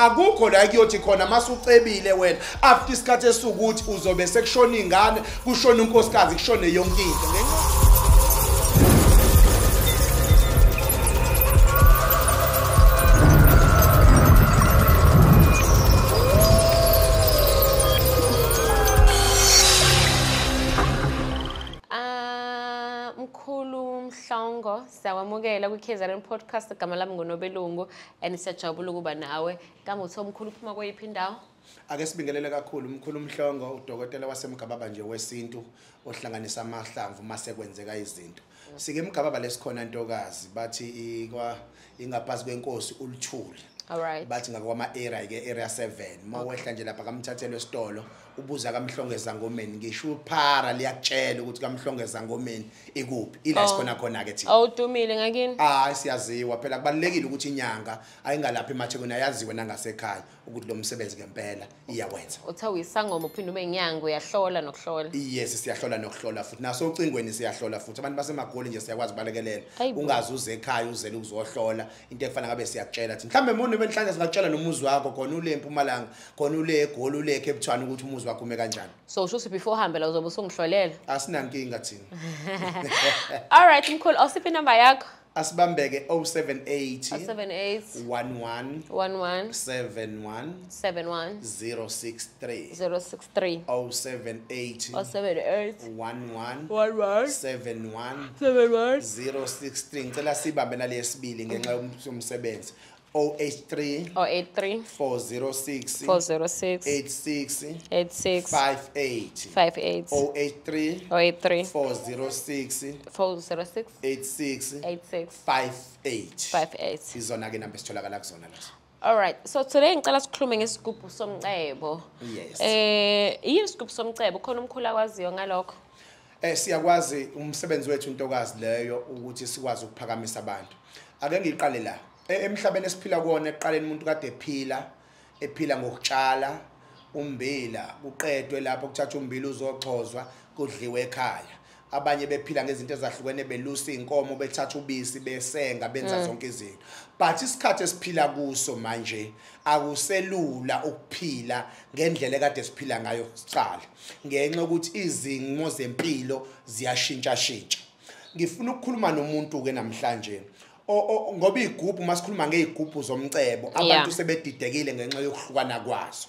Akukho la kuyothi khona masucebile wena after isikhathi esukuthi uzobe sekushona ingane, kushona unkosikazi, kushone yonke into. Mkhulu Mhlongo, siyakwamukela kwi-KZN Podcast. Igama lami nguNobelungu and siyajabula ukuba nawe. Kambe uthe umkhulu uphuma kweyiphi indawo? Ake sibingelele kakhulu Mkhulu Mhlongo, udokotela waseMgababa nje wesintu ohlanganisa amahlamvu mase kwenzeka izinto. Sike eMgababa lesikhona ntokazi, bathi ingaphansi kwenkosi uLuthuli. Alright. Bathi ngakwama area ke area 7. Mawehla nje lapha kaMthathelo esitolo ubuza kaMhlongo ezangomeni, ngisho uphara liyakutshela ukuthi kaMhlongo ezangomeni ikuphi. Ila sikhona khona ke thina. Awudumile ngakini? Hayi, siyaziwa phela. Kubalekile ukuthi inyanga ayingalapha emathekweni, ayaziwe nangasekhaya ukuthi lo msebenzi ngempela iyawenza. Uthe uyisangoma uphinde ube inyanga, uyahlola nokuhlola. Yes, siyahlola nokuhlola futhi. Naso ucingweni siyahlola futhi. Abantu basemagoli nje siyakwazi ukubalekelela. Ungaze uze ekhaya uzele ukuzohlola into efana ngabe siyakutshela thina. Mhlambe mune benhlanje singakutshela nomuzi wakho khona ule eMpumalanga, khona ule eGoli, ule eCape Town ukuthi umuzi wakho ume kanjani. So usho ukuthi before uhambe la uzobe usungihlolela? Asinankinga thina. All right mkhulu, awusiphi inamba yakho? Asibambeke 078 078 11 11 71 71 063 063 078 078 11 11 71 71 063. Ngicela sibambe nalesibili ngenxa yomsebenzi. 083 083 406 406 86 86 58 58 083 083 406 406 86 86 58. 58. Izona ke namba esitholakala kuzona lezo. All right. So today ngicela sikhulume ngesigubhu somcebo. Yes. Yini isigubhu somcebo? Khona umkhulu akwaziyo ngalokho? Siyakwazi umsebenzi wethu intokazi leyo ukuthi sikwazi ukuphakamisa abantu. Ake ngiqale la. Emhlabeni esiphila kuwona ekuqaleni umuntu kade ephila ngokutshala umbila, kuqedwe lapho kuthatha umbila uzoxhozwa kudliwe ekhaya. Abanye bephila ngezinto ezahlukene, belusa inkomo, bethatha ubisi, besenga, benza zonke izinto. But isikhathi esiphila kuso manje akuselula ukuphila ngendlela ekade siphila ngayo siqala, ngenxa yokuthi izimo zempilo ziyashintsha shintsha. Ngifuna ukukhuluma nomuntu ke namhlanje ngoba igubhu, masikhuluma ngezigubhu zomcebo, abantu sebedidekile ngenxa yokuhlukana kwazo.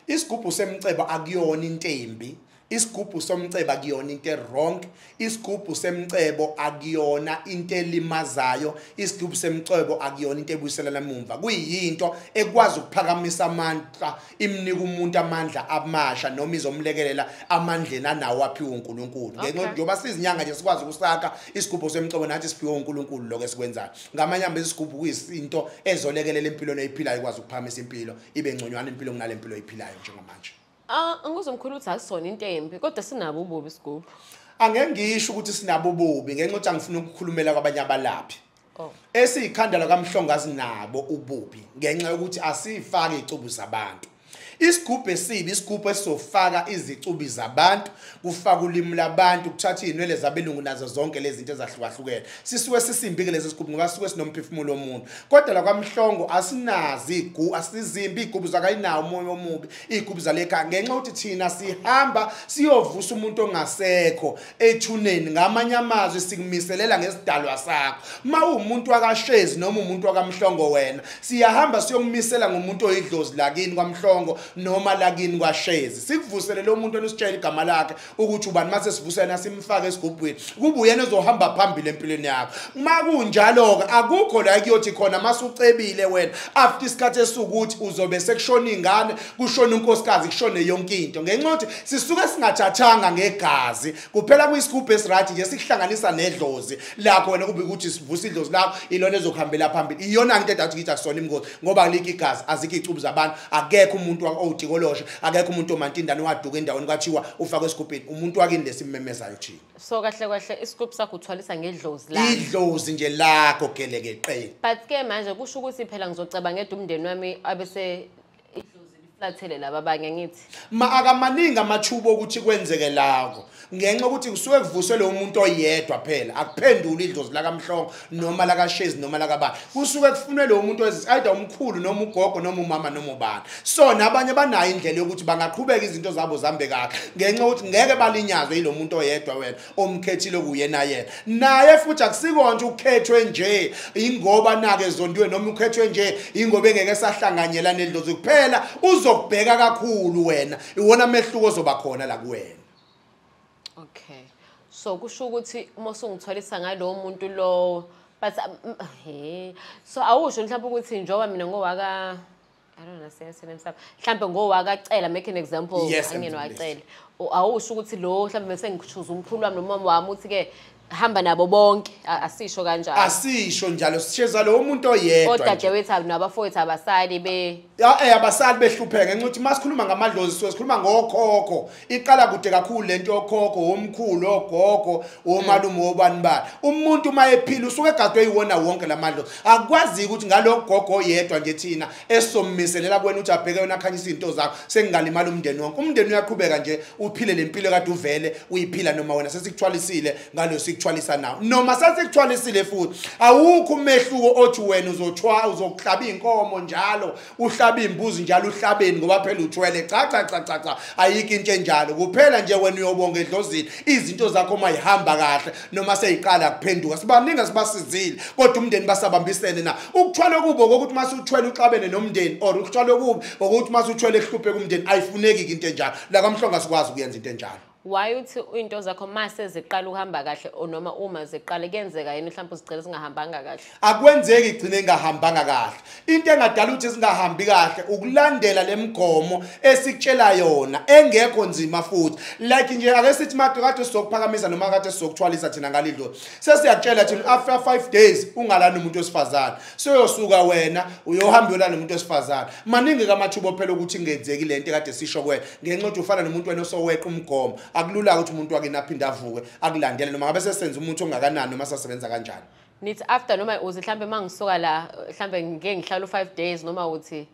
Isigubhu semcebo akuyona into embi, isigubhu somcebo akuyona into wrong, isigubhu semcebo akuyona into elimazayo, isigubhu semcebo akuyona into ebuyiselana emumva. Kuyinto ekwazi ukuphakamisa amandla, imnika umuntu amandla amasha noma izomlekelela amandleni anawo aphiwe uNkulunkulu. Ngenxa njengoba sizinyanga nje sikwazi ukusaka isigubhu semcebo, nathi siphiwe uNkulunkulu lokho esikwenzayo. Ngamanye amazwi isigubhu kuyisinto ezolekelela impilo oyiphilayo, ikwazi ukuphakamisa impilo ibe ngconywana impilo kunalempilo oyiphilayo njengamanje. Angizomkhulu ukuthi akusona into embi, kodwa sinabo ububi isigubhu. Angeke ngisho ukuthi sinabo ububi ngenxa yokuthi angifuni ukukhulumela kwabanye abalaphi. Esiyikhanda lakaMhlongo asinabo ububi ngenxa yokuthi asifaki izicubu zabantu. Isigubhu esibi, isigubhu esizofaka izicubi zabantu, kufaka ulimi labantu, kuthatha izinwele zabelungu nazo zonke lezi zinto ezahlukahlukene. Sisuke sisimbi ke lezi sigubhu ngoba sisuke sinomphefumulo womuntu. Kodwa la kwaMhlongo asinazi asizimbi igubhu zakayinawo umoya omubi, igubhu zalekhaya, ngenxa yokuthi thina sihamba siyovusa umuntu ongasekho ethuneni. Ngamanye amazwi sikumiselela ngesidalwa sakho. Ma umuntu wakashezi noma umuntu wakaMhlongo wena, siyahamba siyokumisela ngomuntu oyidlozi lakini kwaMhlongo noma lakini kwaShezi. Sikuvusele lo muntu onisitshela igama lakhe ukuthi ubani, mase sivusela simfake esigubhweni, kube uyena ozohamba phambili empilweni yakho. Uma kunjalo ke akukho la kuyothi khona masucebile wena after isikhathi esukuthi uzobe sekushona ingane, kushona unkosikazi, kushone yonke into, ngenxa yokuthi sisuke singathathanga ngegazi kuphela. Kuyisigubhu esiright nje sikuhlanganisa nedlozi lakho wena, kube ukuthi sivusa idlozi lakho, ilona ezokuhambela phambili. Iyona into edathi ngithi akusona imngozi ngoba alikho igazi, azikho izicubu zabantu, akekho umuntu owutikoloshe, akekho umuntu omantindane waduka endaweni kwathiwa ufakwe esigubhini. Umuntu wakini lesimmemezayo thina. So kahle kahle isigubhu sakho uthwalisa ngedlozi lakho. Idlozi nje lakho gelekeqe. But ke manje kusho ukuthi phela ngizocaba ngedwa umndeni wami abese idlozi Uflathele laba abanye ngithi. Ma akamaningi amathuba ukuthi kwenzeke lakho ngenxa ukuthi kusuke kuvuswe lo muntu oyedwa phela akuphenduli idlozi lakaMhlongo noma lakaShezi noma lakabani, kusuke kufunwe lo muntu either umkhulu noma ugogo noma umama noma ubani. So nabanye banayo indlela yokuthi bangaqhubeka izinto zabo zihambe kahle ngenxa ukuthi ngeke balinyazwe yilo muntu oyedwa wena omkhethile kuyena yena. Naye futhi akusiko nje ukhethwe nje ingoba nake zondiwe noma ukhethwe nje ingoba engeke sahlanganyela nedlozi kuphela, uzokubheka kakhulu wena, iwona mehluko ozoba khona la kuwena. Okay, so kusho ukuthi uma usungithwalisa ngalowo muntu lowo, but so awusho mhlawumbe ukuthi njengoba mina ngowaka, I don't know, same mhlawumbe ngowakacela, make an example, anginowacela, awusho ukuthi lo mhlawumbe bese ngichoose umkhulu wami noma wami uthi ke hamba nabo bonke, asisho kanjalo, asisho njalo, sisheza lo muntu oyedwa. Odadewethu nabafowethu abasali be abasali behlupheka ngenxa ukuthi masikhuluma ngamadlozi so sikhuluma ngokhokho, iqala kude kakhulu lento yokhokho, omkhulu, ogogo, omalume, obani bani. Umuntu uma ephila usuke egadwe yiwona wonke lamadlozi, akwazi ukuthi ngalogogo oyedwa nje thina esommiselela kuwena ukuthi abheke wena akhanyisa izinto zakho sengingalimala umndeni wonke. Umndeni uyaqhubeka nje uphile lempilo kade uvele uyiphila noma wena sesikuthwalisile ngalo sikuthwalisa nawo noma sesikuthwalisile futhi awukho umehluko othi wena uzokuhlaba inkomo njalo uhlaba imbuzi njalo uhlabeni ngoba phela uthwele. Cha cha cha cha cha, ayikho into enjalo. Kuphela nje wena uyobonga edlozini izinto zakho mayihamba kahle noma seyiqala kuphenduka. Sibaningi sibasizile kodwa umndeni basabambisene na. Ukuthwala kubo ukuthi mase uthwele uxabene nomndeni or ukuthwala kubo ukuthi mase uthwele ehlupheke umndeni, ayifuneki into enjalo. La kaMhlongo sikwazi ukuyenza into enjalo. Why uthi into zakho mase ziqala ukuhamba kahle noma uma ziqala kuyenzeka yini mhlawumbe uzigcina zingahambanga kahle? Akwenzeki igcine ingahambanga kahle. Into engadala ukuthi singahambi kahle ukulandela lemigomo esikutshela yona engekho nzima futhi. Like nje ake sithi made kade sizokuphakamisa noma kade sizokuthwalisa thina ngalidlo, sesiyakutshela thina after 5 days ungalani umuntu wesifazane, soyosuka wena uyohamba uyolala nomuntu wesifazane. Maningi kamathuba phela ukuthi ingenzeki lento ekade sisho kuwena ngenxa yokuthi ufana nomuntu wena osoweqa umgomo. Akulula ukuthi umuntu wakhe naphinda avuke akulandele noma ngabe sesenza umuntu ongakanani noma sasebenza kanjani. Nithi after noma uthi mhlambe mangisuka la mhlambe ngeke ngihlala u5 days noma uthi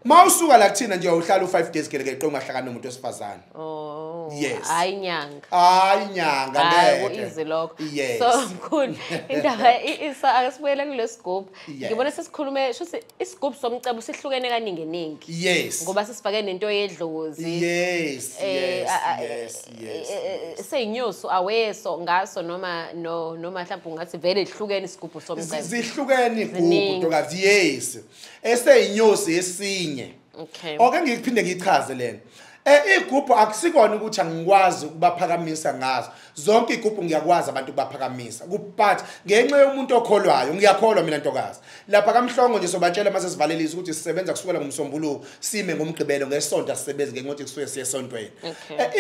mawusuka la kuthina nje uhlala u5 days gelekeqe ungahlangana nomuntu wesifazane. Oh yes, hayi inyanga, hayi inyanga ngeke easy lokho. Yes. So mkhulu indaba isa akasibuyele kulesigubhu. Ngibona sesikhulume shuthi isigubhu somcebo sihlukene kaningi ningi. Yes, ngoba sesifake nento yedlozi. Yes yes yes yes, seyinyosi aweso ngaso noma no noma mhlawumbe ungathi vele ihlukene isigubhu somcebo. Zihlukene igubhu ntokazi. Yes, eseyinyosi esinye. Okay. Oke ngiphinde ngichaze lena. Igubhu akusikona ukuthi angikwazi ukubaphakamisa ngazo. Zonke igubhu ngiyakwazi abantu ukubaphakamisa. But ngenxa yomuntu okholwayo, ngiyakholwa mina ntokazi. Lapha kaMhlongo nje sobatshela mase sivalelisa ukuthi sisebenza kusukela ngomsombuluko sime ngomgqibelo, ngesonto asisebenzi ngenxa yokuthi kusuke siye esontweni.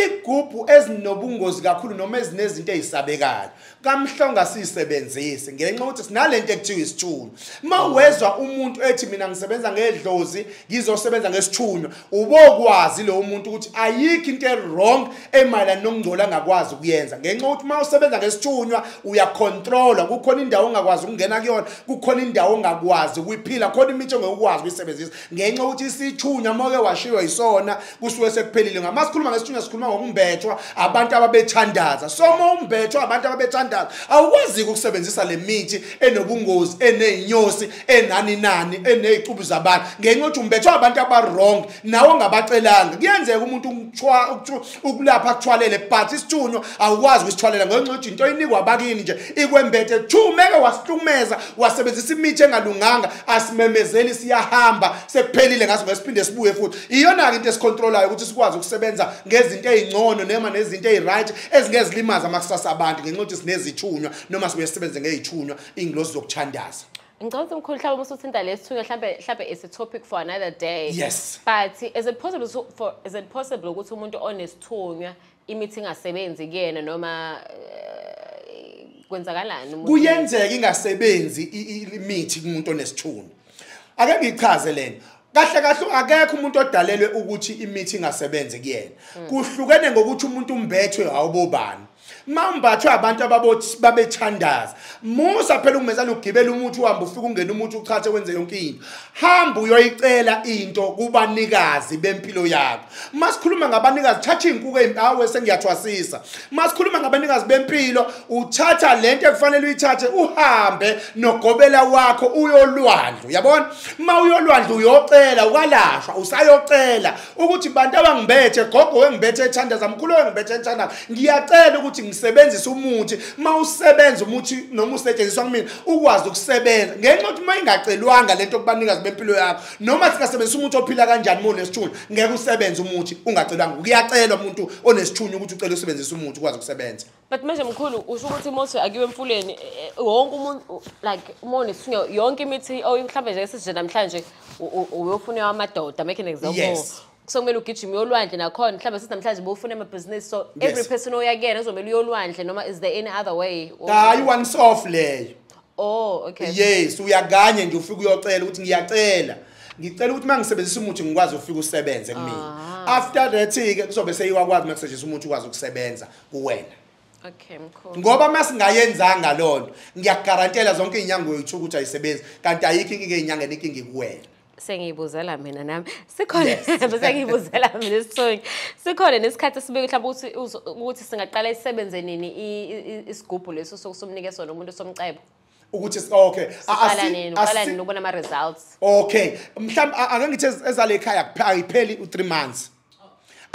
Igubhu ezinobungozi kakhulu noma ezinezinto ezisabekayo kaMhlongo asisebenzise ngenxa yokuthi sinalento ekuthiwa isithunywa. Mawezwa umuntu ethi mina ngisebenza ngedlozi, ngizosebenza ngesithunywa, ubokwazi lo muntu ukuthi ayikho into e-wrong emayelana nokungcola angakwazi ukuyenza ngenxa yokuthi uma usebenza ngesithunywa uyacontrola, kukhona indawo ongakwazi ukungena kuyona, kukhona indawo ongakwazi ukuyiphila, khona imithi ongekwazi ukuyisebenzisa ngenxa yokuthi isithunywa uma uke washiywa yisona kusuke sekuphelile. Ngama sikhuluma ngesithunywa sikhuluma ngokumbethwa abantu ababethandaza. So uma umbethwa abantu ababethandaza awukwazi ukusebenzisa le mithi enobungozi, eneyinyosi, enani nani, enezicubu zabantu ngenxa yokuthi umbethwa abantu aba-wrong nawe ongabacelanga. Kuyenzeka umuntu ukulapha kuthwalele, but isithunywa awukwazi ukusithwalela ngenxa yokuthi into inikwa abakini nje ikwembethe thumeke wasihlukumeza wasebenzisa imithi engalunganga, asimemezeli siyahamba sekuphelile ngaso ngesiphinde sibuye futhi. Iyona-ke into esicontrolayo ukuthi sikwazi ukusebenza ngezinto ey'ngcono noma nezinto ey'right ezingezilimaza amakusasa abantu ngenxa yokuthi sinezithunywa noma sibuye sisebenze ngey'thunywa iy'ngilosi zokuthandaza. Ngicabanga ukuthi mkhulu mhlawumbe usuthinta lesithunywa mhlambe is a topic for another day. Yes. But is it possible ukuthi umuntu onesithunywa imithi ingasebenzi kuyena noma kwenzakalani? Kuyenzeka ingasebenzi imithi kumuntu onesithunywa. Ake ngichaze lena. Kahle kahle akekho umuntu odalelwe ukuthi imithi ingasebenzi kuyena. Kuhlukene ngokuthi umuntu umbethwe awubobani. Mambathwe abantu ababothi babethandaza. Musa phela ukumezana ugibela umuthi uhamba ufika ungena umuthi uchathe wenze yonke into. Hamba uyoyicela into kubanikazi bempilo yakho. Masikhuluma ngabanikazi, thatha izinkuku ezimpawe sengiyathwasisa. Masikhuluma ngabanikazi bempilo, uthatha lento ekufanele uyithathe uhambe nogobela wakho uyolwandle. Uyabona? Ma uyolwandle uyocela ukalashwa, usayocela ukuthi bantu abangibethe, gogo wengibethe ethandaza, mkhulu wengibethe ethandaza, ngiyacela ukuthi ngisebenzise umuthi. Mawusebenza umuthi noma usetshenziswa kumina ukwazi ukusebenza, ngenxa yokuthi uma ingacelwanga lento kubanikazi bempilo yakho, noma singasebenzisa umuthi ophila kanjani uma unesithunywa, ngeke usebenze umuthi ungacelwanga. Kuyacelwa umuntu onesithunywa ukuthi ucele usebenzise umuthi ukwazi ukusebenza. But manje mkhulu usho ukuthi umuthi akiwe emfuleni wonke umuntu, like uma unesithunywa yonke imithi mhlawumbe nje esije namhlanje uyofuna amadoda, make an example. Yes. Kusomele ugijima uyolwandle nakhona mhlawumbe sithi namhlanje bofuna amabhizinisi, so every person oyakuyena uzomele uyolwandle, noma is there any other way? Hayi, once off leyo. Oh, okay. Yes, uyakanye nje ufike uyocela ukuthi ngiyacela, ngicela ukuthi mangisebenzisa umuthi ngikwazi ufika usebenze kumina. After that ke kuzobe seyiyakwazi makusetshenziswa umuthi ukwazi ukusebenza kuwena. Okay, mkhulu. Ngoba masingayenzanga lonto, ngiyakugarantela zonke izinyanga uyithu ukuthi ayisebenzi, kanti ayikho inkinga ezinyangeni, inkinga kuwena. Sengiyibuzela mina nami. Sikhona sengiyibuzela mina isithongi. Sikhona nesikhathi esibeke mhlawumbe ukuthi singaqala isebenze nini isigubhu leso sokusumnike sona umuntu somcebo. Ukuthi okay, asiqala nini, uqala nini ukubona ama results. Okay, mhlawumbe ake ngithi ezale ekhaya ayipheli u3 months.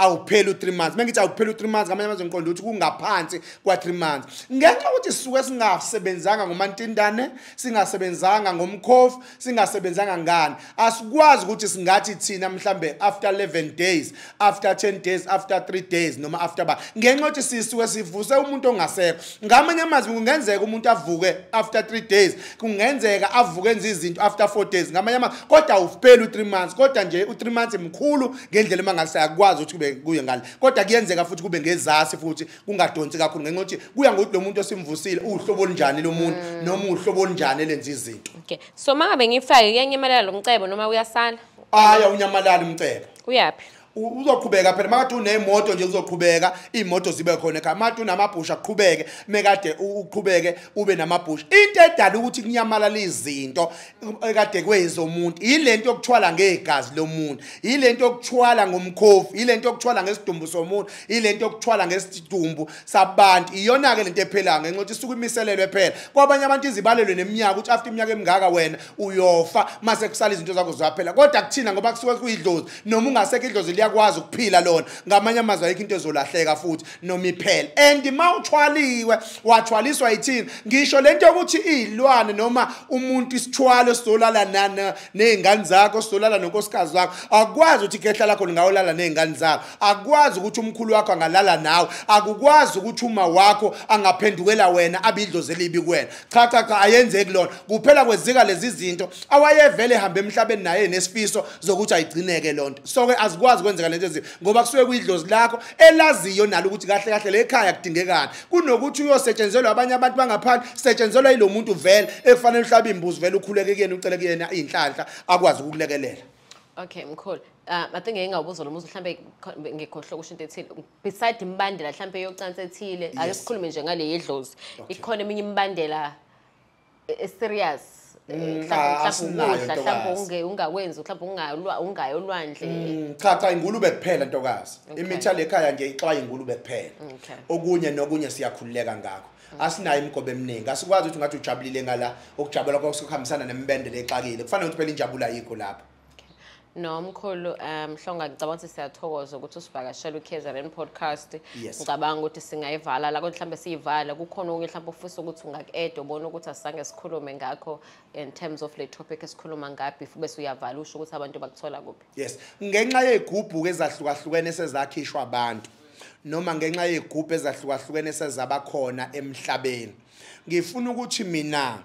Awupheli u3 months. Mengithi awupheli u3 months ngamanye amazwi ngiqonda ukuthi kungaphansi kwa3 months. Ngenxa ukuthi sisuke singasebenzanga ngomantindane, singasebenzanga ngomkhofu, singasebenzanga ngani, asikwazi ukuthi singathi thina mhlambe after 11 days, after 10 days, after 3 days noma after ba. Ngenxa ukuthi sisuke sivuse umuntu ongasekho. Ngamanye amazwi kungenzeka umuntu avuke after 3 days, kungenzeka avuke enze izinto after 4 days. Ngamanye amazwi kodwa awupheli u3 months, kodwa nje u3 months mkhulu ngendlela emangase akwazi ukuthi kube kuye ngale. Kodwa kuyenzeka futhi kube ngezasi futhi kungadonsi kakhulu, ngenxa yokuthi kuya ngokuthi lo muntu osimvusile uhlobo olunjani lo muntu noma uhlobo olunjani elenza izinto. Okay, so mangabe ngifake kuyanyamalala lo mcebo noma uyasala? Aya, unyamalala umcebo. Uyaphi? Uzoqhubeka phela makade unemoto nje uzoqhubeka imoto zibe khona ekhaya, makade unamabhusha aqhubeke, mekade uqhubeke ube namabhusha. Into edala ukuthi kunyamalala izinto ekade kwezomuntu ilento yokuthwala ngegazi lomuntu, ilento yokuthwala ngomkhovu, ilento yokuthwala ngesidumbu somuntu, ilento yokuthwala ngesidumbu sabantu. Iyona ke lento ephelayo ngenxa yokuthi isuke imiselelwe phela. Kwabanye abantu izibalelwe neminyaka ukuthi after iminyaka emingaka wena uyofa, mase kusala izinto zakho ziyaphela. Kodwa kuthina ngoba kusuke kuyidlozi, noma ungasekho idlozi liyakwazi ukuphila lona. Ngamanye amazwi ayikho into ezolahleka futhi noma iphele. And mawuthwaliwe wathwaliswa yithini, ngisho lento yokuthi izilwane noma umuntu isithwalo sizolala nana nezingane zakho, sizolala nonkosikazi wakho, akukwazi ukuthi ikhehla lakho lingawolala nezingane zakho, akukwazi ukuthi umkhulu wakho angalala nawe, akukwazi ukuthi uma wakho angaphendukela wena abidlozi elibi kuwena. Cha cha cha, ayenzeki lona. Kuphela kwezika lezi zinto awayevele ehamba emhlabeni naye nesifiso zokuthi ayigcineke lonto. So ke azikwazi kwenzeka lento ezibi ngoba kusuke kuyidlozi lakho elaziyo nalo ukuthi kahle kahle le ekhaya kudingekani, kunokuthi uyosetshenzelwa abanye abantu bangaphandle, setshenzelwa yilo muntu vele ekufanele uhlabe imbuzi vele ukhuleke kuyena, ucele kuyena inhlanhla akwazi ukukulekelela. Okay, mkhulu. I think ngingawubuza lo muzi mhlambe ngikhohlwe kusho into ethile. Beside imbandela mhlambe yocansi ethile, ake sikhulume nje ngale yedlozi. Ikhona eminye imbandela serious. Mhlawumbe ungakwenzi, mhlawumbe ungayi olwandle. Cha cha, ingulube kuphela ntokazi. Imithi le ekhaya nje ixwaye ingulube kuphela. Okunye nokunye siyakhululeka ngakho. Asinayo imigomo eminingi, asikwazi ukuthi ungathi ujabulile ngala, ukujabula kwakho kuhambisana nemibendela exakile. Kufanele ukuthi phela injabulo ayikho lapho. No, mkhulu, Mhlonga, ngicabanga ukuthi siyathokoza ukuthi usivakashele uKZN podcast. Ngicabanga ukuthi singayivala la, kodwa mhlambe siyivala kukhona okunye mhlambe ufisa ukuthi ungaku-add ubone ukuthi asisange sikhulume ngakho in terms of le topic esikhuluma ngayo before bese uyavala usho ukuthi abantu bakuthola kuphi. Yes, ngenxa yezigubhu ezahlukahlukene sezakhishwa abantu noma ngenxa yezigubhu ezahlukahlukene sezabakhona emhlabeni, ngifuna ukuthi mina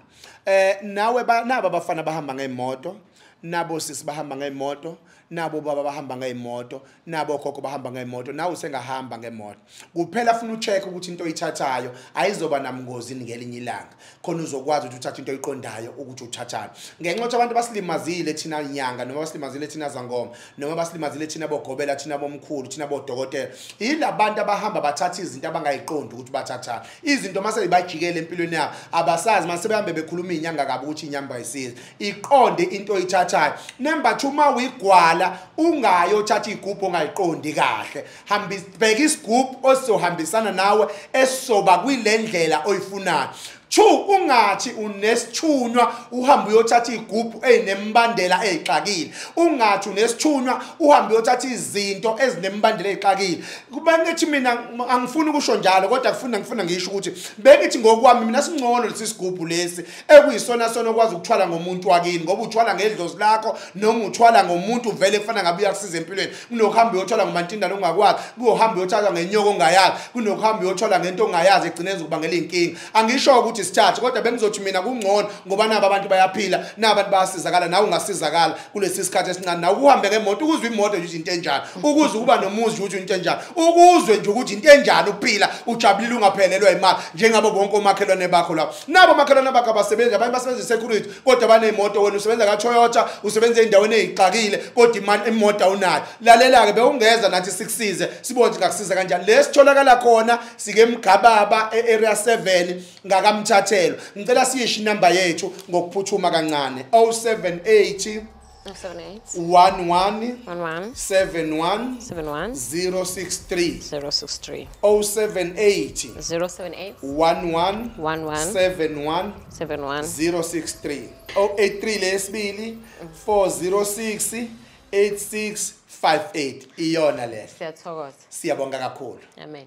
nawe naba abafana bahamba ngemoto, Nabo sisi bahamba ngemoto, nabo baba bahamba ngemoto, nabo gogo bahamba ngemoto, nawe usengahamba ngemoto. Kuphela funa ucheck ukuthi into oyithathayo ayizoba namngozi ngelinye ilanga, khona uzokwazi ukuthi uthathe into oyiqondayo ukuthi uthathani. Ngenxa yokuthi abantu basilimazile thina inyanga, noma basilimazile thina zangoma, noma basilimazile thina bogobela, thina bomkhulu, thina bodokotela, yilabantu abahamba bathatha izinto abangayiqondi ukuthi bathathani. Izinto mase zibajikele empilweni yabo abasazi, mase behambe bekhuluma inyanga kabi ukuthi inyanga ayisizi. Iqonde into oyithathayo. Number 2, uma uyigwala ungayothatha igubhu ongayiqondi kahle. Hambisa, bheka isigubhu osohambisana nawe esizoba kwilendlela oyifunayo. 2, ungathi unesithunywa uhambe uyothatha igubhu ezinembandela ezixakile. Ungathi unesithunywa uhambe uyothatha izinto ezinembandela ezixakile. Kuba ngithi mina angifuni ukusho njalo, kodwa ngifuna ngisho ukuthi bengithi ngokwami mina singcono lesi sigubhu lesi ekuyisona sona okwazi ukuthwala ngomuntu wakini, ngoba uthwala ngedlozi lakho noma uthwala ngomuntu vele kufana ngabe uyakusiza empilweni. Kunokuhamba uyothwala ngomantindane ongakwazi, kuyohamba uyothatha ngenyoko ongayazi, kunokuhamba uyothwala ngento ongayazi egcine izokubangela inkinga. Angisho ukuthi sithathe, kodwa bengizothi mina kungcono ngoba nabo abantu bayaphila, nabantu bayasizakala, nawe ungasizakala kulesi sikhathi esincane. Nawe uhambe ngemoto ukuzwe imoto nje into enjani, ukuzwe ukuba nomuzi ukuthi into enjani, ukuzwe nje ukuthi into enjani ukuphila ujabulile ungaphelelwa imali njengabo bonke omakhelwane bakho lapho. Nabo omakhelwane bakho abasebenzi, abanye basebenza security kodwa banemoto, wena usebenza ka Toyota, usebenza endaweni ezixakile kodwa imali imoto awunayo. Lalela ke, bewungeza nathi sikusize, sibone ukuthi ngakusiza kanjani. Lesitholakala khona sike Mgababa e-area 7 ngakamthathelo. Ngicela siyisho inamba yethu ngokuphuthuma kancane. 078 078 11 11 71 71 063. 063. 078 078 11 11 71 71 063. 083 lesibili 406 8658 iyona le. Siyathokoza. Siyabonga kakhulu. Amen.